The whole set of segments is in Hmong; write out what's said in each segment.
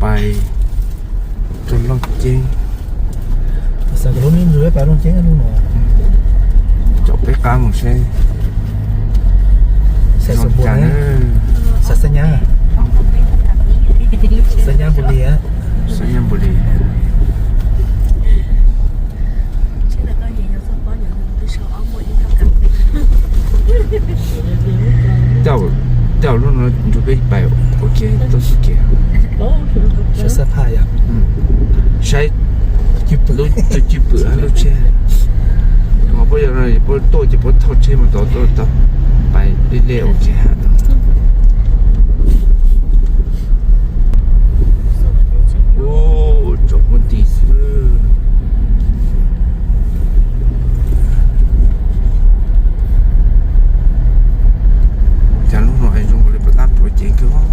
Pais rau Looj Ceeb. Xav tias lub me ntsis pais Looj Ceeb lub no. Caum peb qab mus seb. Xav Xab Nyab, Xab Nyab Npus Lis. Xab Nyab Npus Lis. Tej zaum lub no nrog peb pais ua ke tau xwb kiag. Saib lub cwj pwm lub tsheb. Ho puab yog puab tuaj ces puab thauj tsheb mus tod tuaj tau, pais lej lej ua ke. Ub, tsaus muaj nti xwb. Cas lub no zoo li puas tab pluav cev kawg.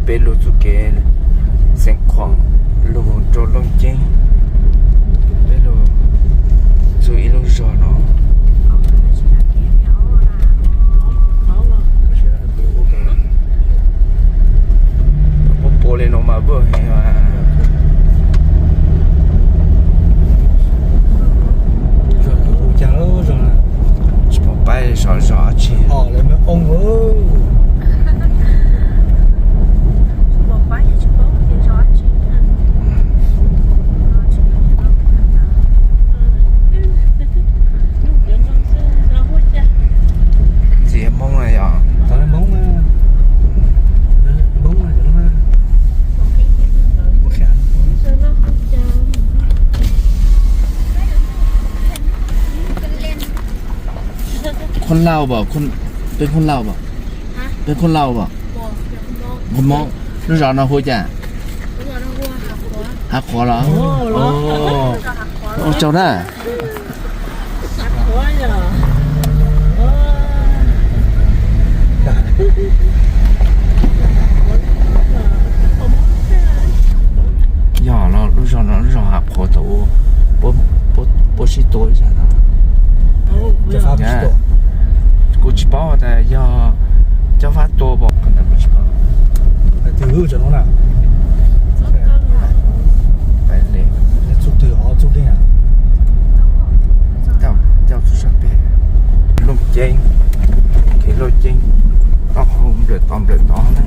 Peb lug txuj kev Xeev Khuam lug rau Looj Ceeb, peb lug txug ib lub zog no. Puab puab li no mas vuag heev. Tsis pom paub zog zog dab tsi. Ntxiv Hmoob na yog. Khuam Lauj pom, peb Khuam Lauj pom, peb Khuam Lauj pom. Hmoob, lub zos no hu cas? Hav Qhuav los? Ua tsaug na. Yog los lub zog no lub zog Hav Qhuav thaum ub puab sib tua ib zag no. Kuv tsis paub tas yog Cob Fab tua pom, kuv tsis paub. Txuj twg txuj dej? Coj txug sab peg Looj Ceeb, kev Looj Ceeb, taub hau nplawm tod nplawm tod na.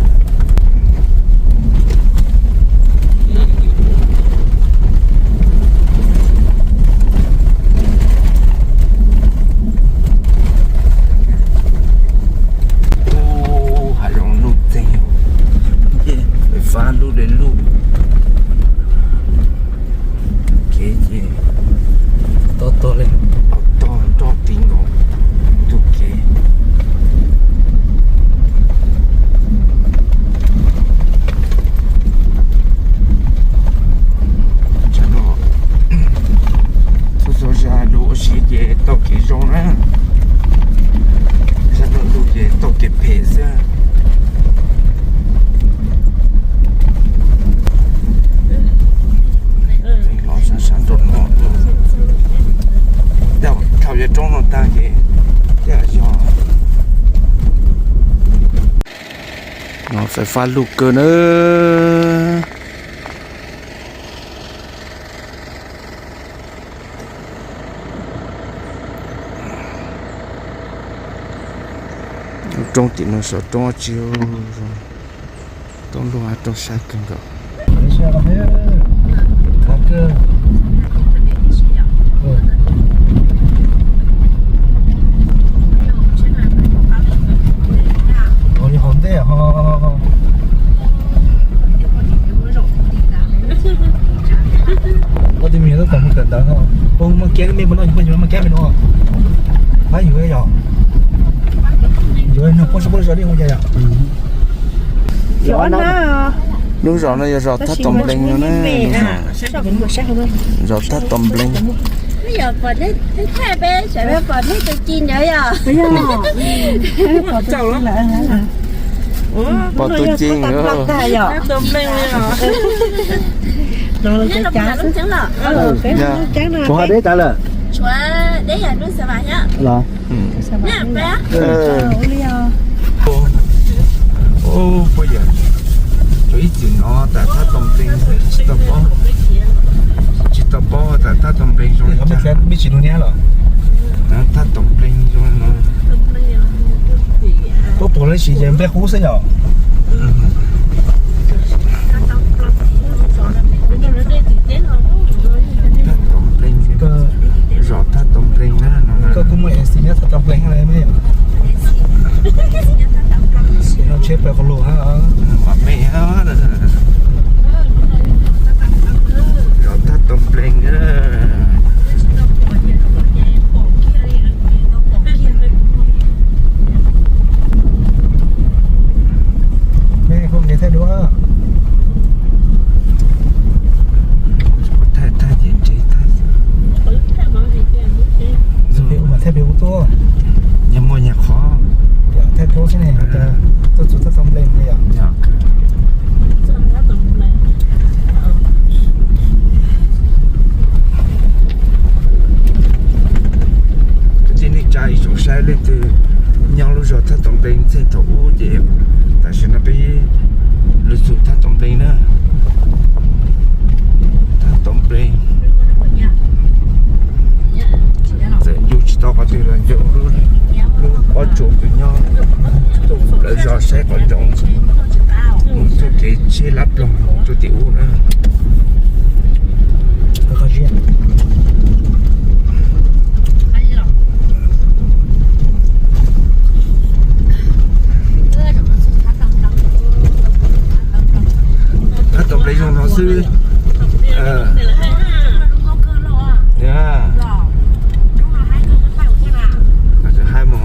Ub, hav zoov nuj txeeg, fab lug le lug. Kev ces tog tog le, tog nroj ti nkaus ntug kev. Txhua txhua zag lug ua si ces tau kev zoo na. Zag lug lug ces tau kev phem xwb. Los sab sab nraum no, thaum yog roob no tag ces yog. No fais fab lug kawg na. Lub roob tim no saum roob dab tsi, roob loj roob sab kawg nkaus. Ua li hauv ntej ho. Ob tug me nyuam twb tau mus kawm ntawv no. Puas muaj kiab me puas noj, puas muaj kiab me no? Pab yuav yog, yuav nug puab sab puab zos li hu cas yom? Lub zos no yog zos Thab Tom Nplees no na. Zos Thab Tom Nplees. Pom tug ci. Puas ha deb tas lawm? Los. Puas yog, tshuav ib txwm no tam thaj tau nplees, tsis tau paub, tsis tau paub tam thaj tau nplees zoo li cas. Thaj tau nplees zoo no. Puab puas lab sis ces nplej qub xwb yom. Thaj tau nplees, zos thaj tau nplees na no. Koj kuj muaj esi nyob thaj tau nplees na. Tsheb pais qhov lus hab. Mam me hab. Zos thaj tau nplees na. Thaij, thaij ces ntse thaij. Thaij pem ub tuaj. Yog muaj nyuag qhov. Thaij plaub xwb ne, tuaj txug thaj tau nplees yom. Kwv tij neej tsa ib tsoom saib leej twg nyob lub zos thaj tau nplees txheej thaum ub ces tam sim no peb lug txug thaj tau nplees na. Thaj tau nplees. Txawm ncu tsis tau qhov twg los ncu lub pob tsuas kws nyob tuaj lawv zos saib qhov ntsoov, mus txuj kev tsheb lab ploog mus rau tim ub na. Thaj tau nplees zoo no xwb. Haib mog.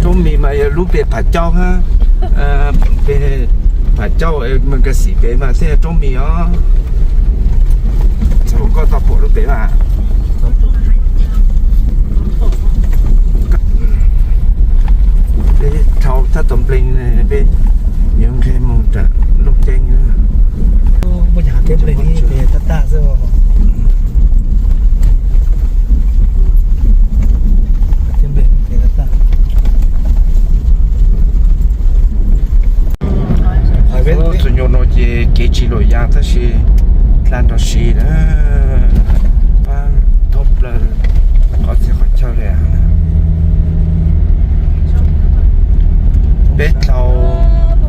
Roob mis mas yog lub pem Pham Cauj hab, pem Pham Cauj Mes Kas Xis pem mas thiaj roob mis os. Txog koj tau pom lub pem mas. Peb dhau thaj tau nplees, peb yuav nqeg mus nram Looj Ceeb. Muaj cov hav teb nplees tab tag xwb. Hav teb nplees tab tag. Txug nyuag no ces kev tsis luam yas tab sis dlha nrog siv na, pab thoob plaws qhov txhia qhov chaw li. Peb dhau,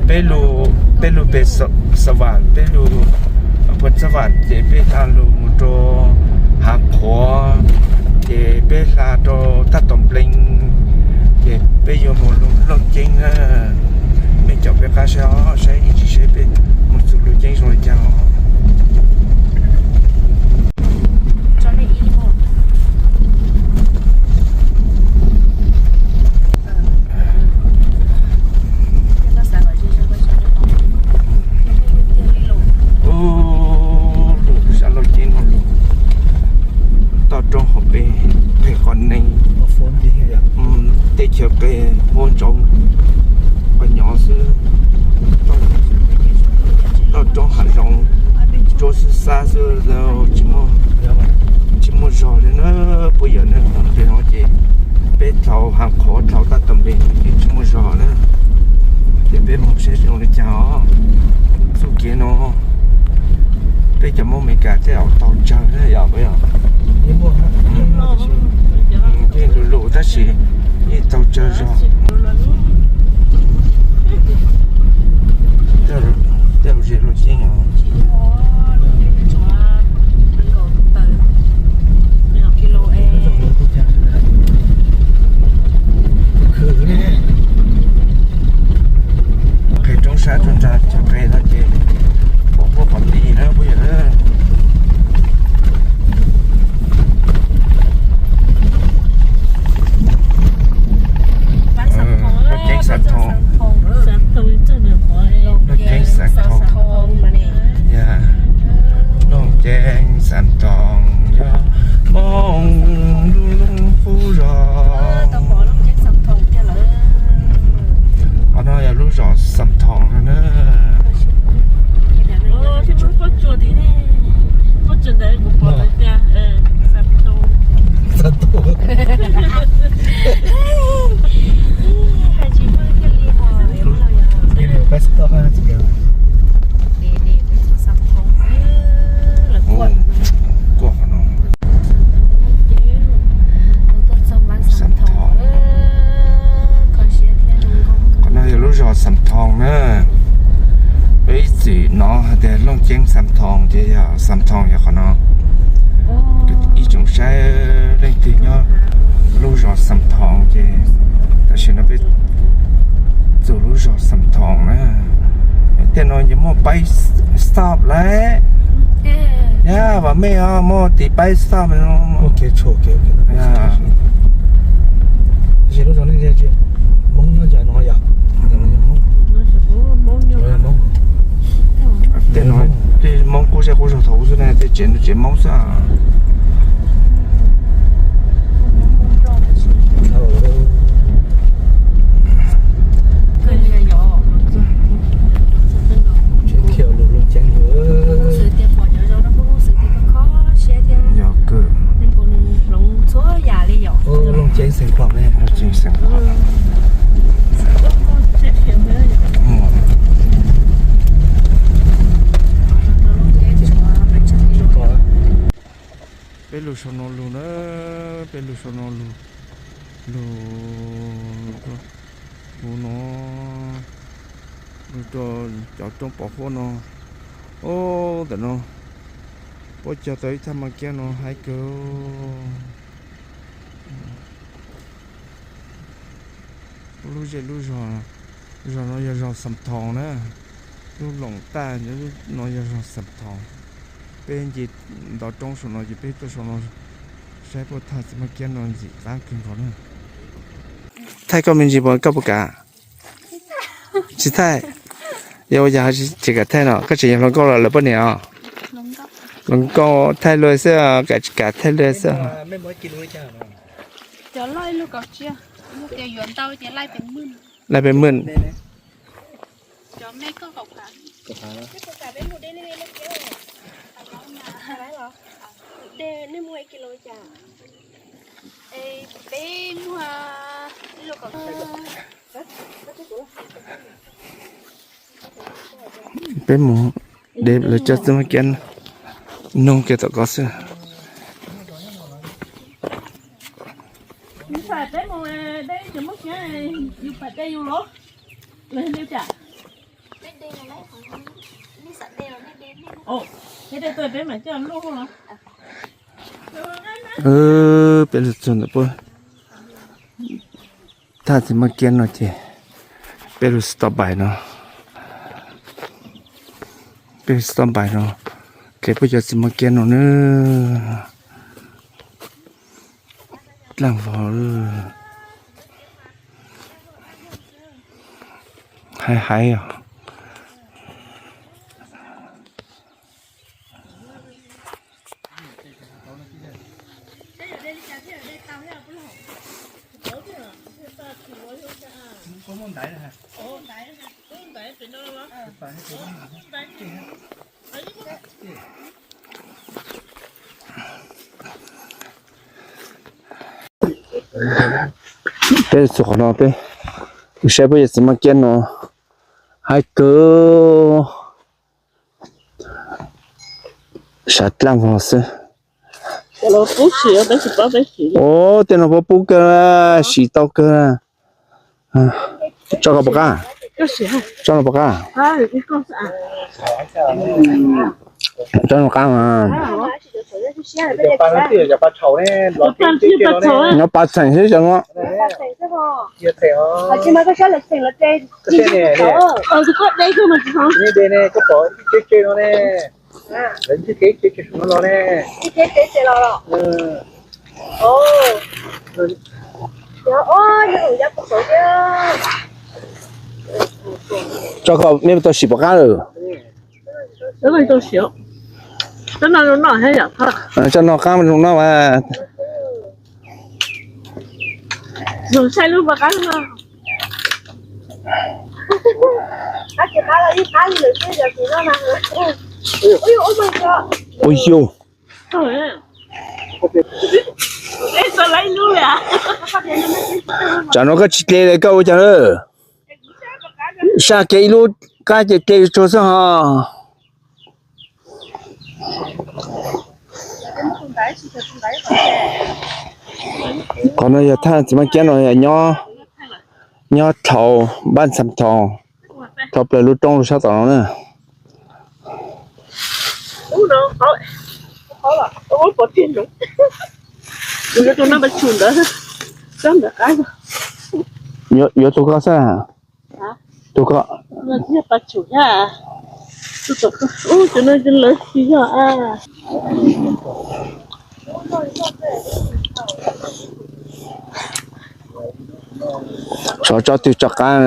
peb lug, peb lug pem Xa Vam, peb lug Phuam Xa Vam ces peb dhau lug mus rau Hav Qhuav, ces peb hla rau thaj tau nplees, ces peb yuav mus Looj Ceeb na. Mej caum peb qab saib os, saib ib ntsis seb peb mus txug Looj Ceeb zoo li cas os. Ub, lug sab Looj Ceeb no lug toj roob hauv pes, pem qhov neeg, teb chaws qe huab ntsoov qhov nyob xwb. Toj roob hav zoov, tsuab xwb xab xwb, tsis muaj, tsis muaj zog li na. Puab yog na, pem no ces peb dhau Hav Qhuav dhau thaj tau nplees ces tsis muaj zog na. Ces peb mus saib zoo li cas os. Txuj kev no peb cov Hmoob Amelikas tej zaum tau tsawg na yom, puab yog? Yeej lus lus tab sis yeej tau tsawg zog. Tej zaum ze Looj Ceeb os. Qheb roob sab rau nram chaw qe no ces pom puab qhov plig na puab yog na. Looj Ceeb Xav Thoom. Ceeb Xam Thoos yog Hmoob lub qub zos. Qhov no yog lub zos Xam Thoos no na. Kuaj qhov no. Xam Thoos. Qhov no yog lub zos Xam Thoos na. Peb ib txwm hnov hais tias Looj Ceeb Xam Thoos ces yog Xam Thoos yog qhov no. Ib tsoom saib leej twg nyob lub zos Xam Thoos ces tam sim no peb txog lub zos Xam Thoos na. Tej no yuav muaj peb stop lawm. Yog vam meej os, muaj tim peb stop no. Tej no tej Hmoob qub zej qub zog thaum ub xwb na, tej tsev no tsev Hmoob xwb. Yog kawg. Looj Ceeb xeem Khuam ne, Looj Ceeb xeem Khuam. Peb lug sau no lug na, peb lug sau no lug, lug rua huv no, lug rua cov roob pov huab no. Ob, ntawm no puab cog tau ib thaj mas kiab no haib kawg. Lub zej lub zog, zog no yog zog Xam Thoos na. Lub loom taj no yog zog Xam Thoos. Peb nce ntov roob saum no ces peb tuaj saum no saib puab thaj txiv maj kiab no ntxim qab kawg nkaus na. Thaij koj me ntsis puas, koj puas kam? Tsis thaij. Yog ua cas tsis kam thaij no? Koj tseem yog hluas nkauj los lawv poj niam os? Hluas nkauj thaij luag xwb, kam tsis kam thaij luag xwb. Laij pem mwj. Peb mus de lawv cov txiv maj kiab noog kiag tom ko xwb. Peb lug txug ntawm puab thaj txiv maj kiab no ces peb lug stop by no. Peb lug stop by no, kev puab cov txiv maj kiab no na. Dlaaj vog, haib haib os. Peb txug qhov no peb saib puab cov txiv maj kiab no haib kawg. Sav dlaaj vog xwb. Ua tej no puab pub kawg, siv tau kawg. Tso ko puas qab? Tso no puas qab? Tso no qab mas. No pas txheem xwb tso no. Tso ko mej tau sim puas qab lawm. Coj noj qab zoo noj mas. Ua yus. Tsam no koj tsis tle li koj ua cas na. Saj kiag ib lub qab ces tle tsuag xwb ho. Qhov no yog thaj txiv Maj Kiab no yog nyob, nyob dhau Npaj Ntxham Thoo, dhau plaws lub roob rau sab tom no na. Yuav tus koj xwb. Tus koj. Tso tsob twg tso qab,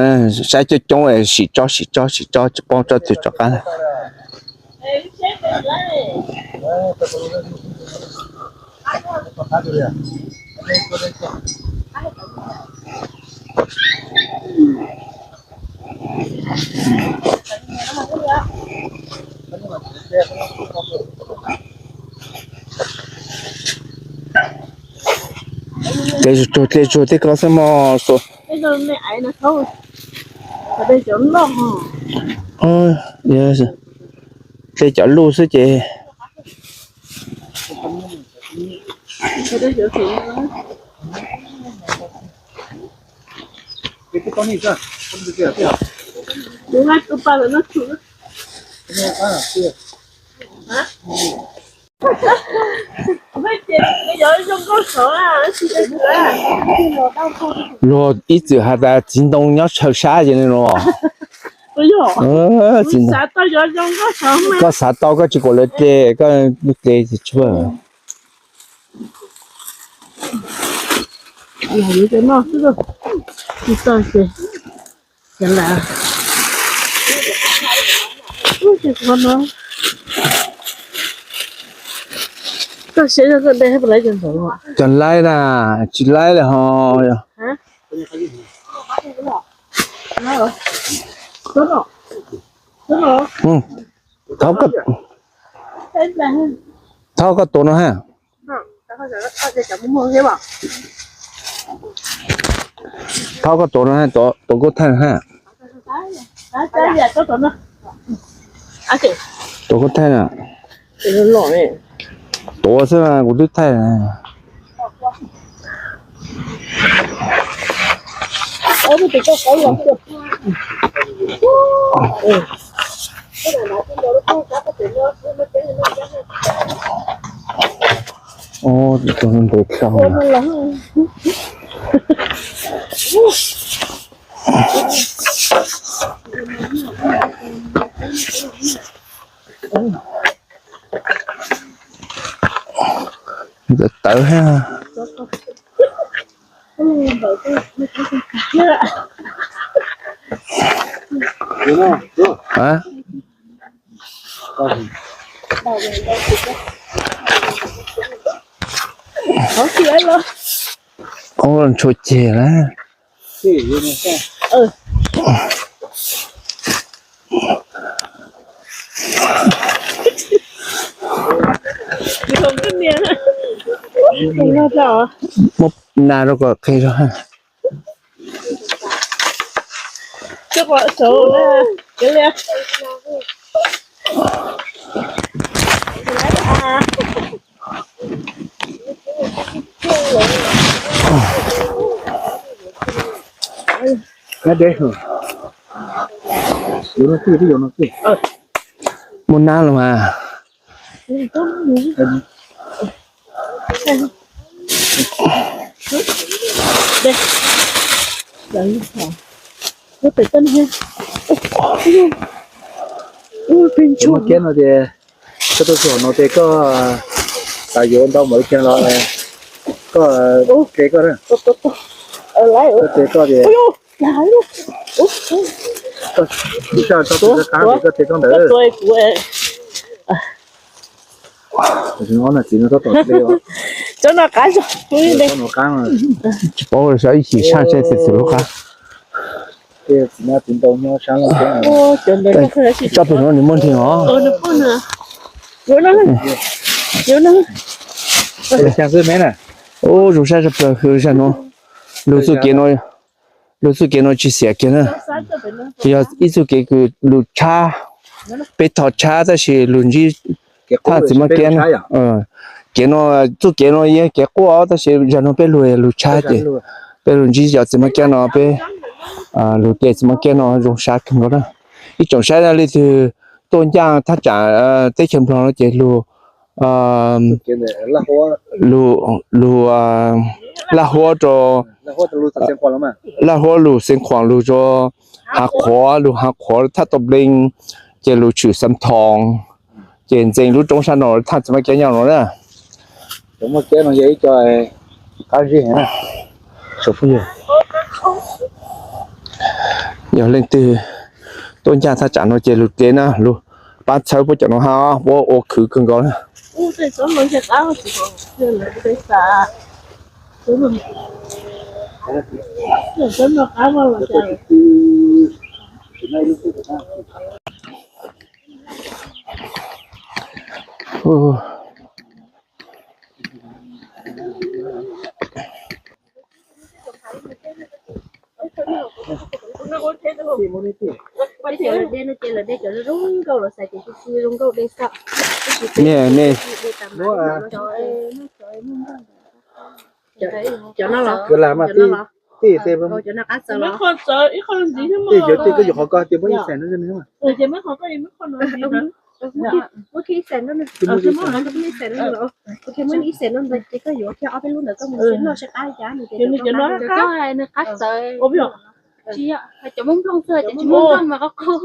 saib coob coob sim tsob sim tsob sim tsob tsis paub tsob twg tso qab. Tle tsuag tle tsuag tej ko xwb mog. Tle cov luj xwb ces. Luag ib txwm has tas txiv ntoo nyob tshaw sab ces no. Koj xav tau koj tsis kom lawv tle, koj tle ces tshuaj. Cov laib na, tsis laib li ho. Thauj koj tuav no ha. Thauj koj tuav no ha, tuav koj thaij ha. Tuav koj thaij na. Tuav xwb kuv twb thaij. Tus ntev dhau. Tawv tawv thiab. Ntshua ceg lawm. Muab na rau kom qhia rau. Muaj nab los mas. Muaj kiab no ces koj tuaj txog no ces koj yuav ntau npaum li cas los koj tle koj, koj tle koj tias, koj tle koj ntawd. Cov no qab zog. Tsis paub saib ib chim saj seb txiv lub qab. Tsob pem no nws muaj nrig os. Ub, zoo saib tshaj plaws hwv zag no. Lug txuj kev no, lug txuj kev no tsis xiam kiag na. Yog ib txuj kev kws lug tshab, peb tho tshab tab sis lug ntsib thaj txiv mab kiab no. Kev no, txuj kev no yeej kev quaj tab sis zag no peb lug lug tshab ces peb lug ntsib cov txiv mab kiab no, peb lug tes txiv mab kiab no zoo sab kawg nkaus na. Ib tsoom saib leej twg tuaj ncaaj thaj tsam teb chaws Nplog no ces lug, lug laj huab rau, laj huab lug Xeev Khuam lug rau Hav Qhuav, lug Hav Qhuav thaj tau Nplees, ces lug tshwm Xam Thoos, ces ntxeev lub roob sab no thaj txiv mab kiab nyob no na. Yog leej twg tuaj ncaaj thaj tsam no ces lug tes na, lug pab txhawb puab cov no hab, puab ua khwv kawg nkaus na. Cov no los, cov no los, tej tej tej tej koj yuav qhov ko tias muab ib xees no. Muab ib xees no ces koj yuav kiag ob peb lub ntawd koj mus noj sab qab cas nws tias cov no qab txawv. Tsis yog cov muaj nplooj xwb, cov tsis muaj nplooj mas qab qub.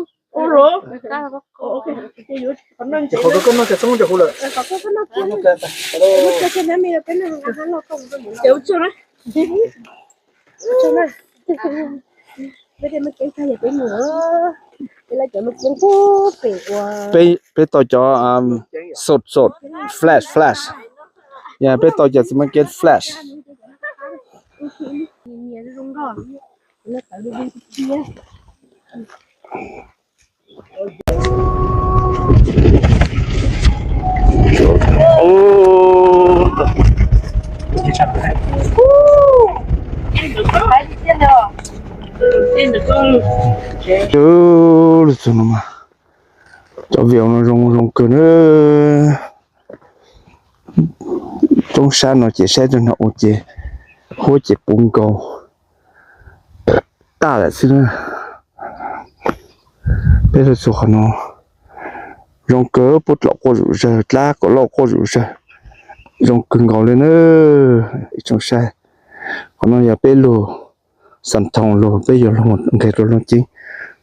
Peb tau cov xot xot, flash flash, peb tau cov txiv mab kiab flash. Lug txug no mas cov view no zoo zoo kawg na. Roob sab no ces saib rau no ua ces huab ces puv nkaus tag lawm xwb na. Peb lug txug qhov no zoo kawg, puab dlaum quaj zom zawg, dlaab kaum lauj quaj zom zawg, zoo kawg nkaus le na. Ib tsoom saib, qhov no yog peb lug Xam Thoos lug, peb yuav lug nqeg rau Looj Ceeb,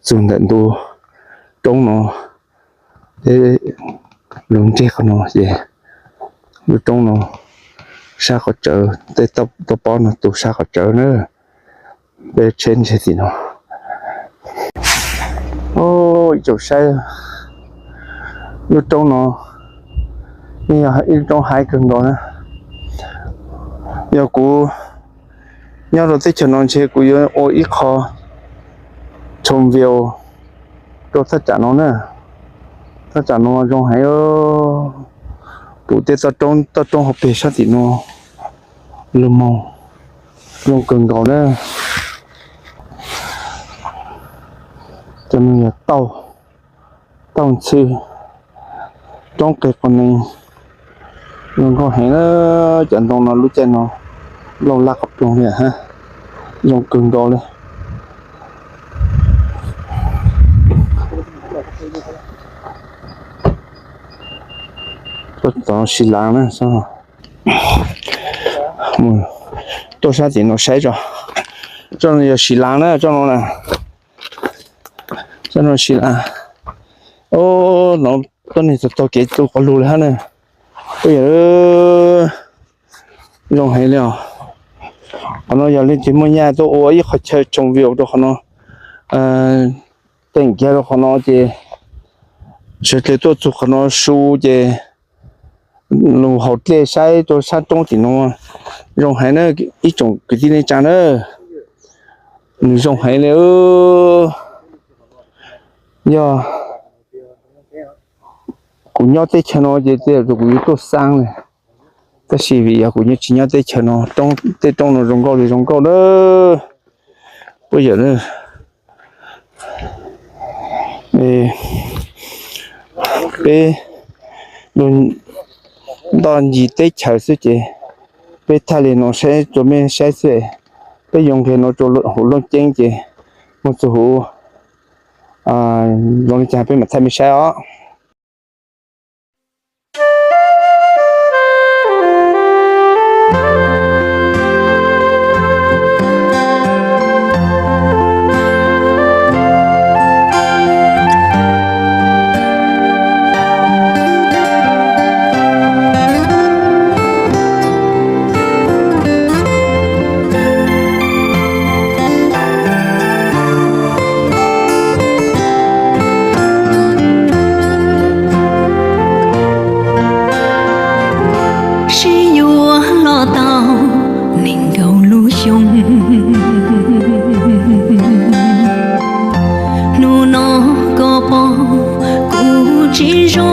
txug ntawm ntu roob no, peb lug nreg qhov no ces lub roob no sab qhov tsawv, tej toj pob no tu sab qhov tsawv na. Peb tsheb ntseg tim no. Ib tsoom saib, lub roob no yeej yog ib lub roob haib kawg nkaus na. Yog kuv nyob rau teb chaws no ntshe kuv yuav ua ib qho chom view rau thaj tsam no na. Thaj tsam no zoo heev, pum tej toj roob hauv peg sab tim no lug moog zoo kawg nkaus na. Cov no yog tauj, tauj ntxhw, roob qeg quas neeg, zoo nkauj heev na. Cov ntoo no lub caij no lauj laj qhov rooj li hab, zoo kawg nkaus li. Tov si laav na, tuaj sab tim no saib tso. Tsob no yog si laav na, tsob no na. Tsob no si laav. Ob, no tuab neeg txog tog kev tu quas lug li hab na. Ub, zoo heev li os. Qhov no yog leej twg muaj nyaj tuaj ua ib qhov chaw chom view rau qhov no, teem kiag rau qhov no ces sawv dlawg tuaj txug qhov no su ces lug haus dlej saib rua sab roob tim no zoo heev na, ib tsoom kwv tij neej tsaa na. Nwg zoo heev le. Yog kuv nyob teb chaws no ces tej zaum kuv yuav tuaj xaab le, tab sis vim yog kuv nyob tsis nyob teb chaws no, tej roob no zoo nkauj li zoo nkauj na. Puab yawm, peb lug ntoj ncig teb chaws xwb ces peb thaij li no saib rua mej saib xwb. Peb yuav nqeg no rua huv Looj Ceeb ces moog txug huv zoo li cas peb mam thaij mej saib os. Sib yuav los tau nees nkaum lub xyoo, hnub no koj pom kuv tsis zoo.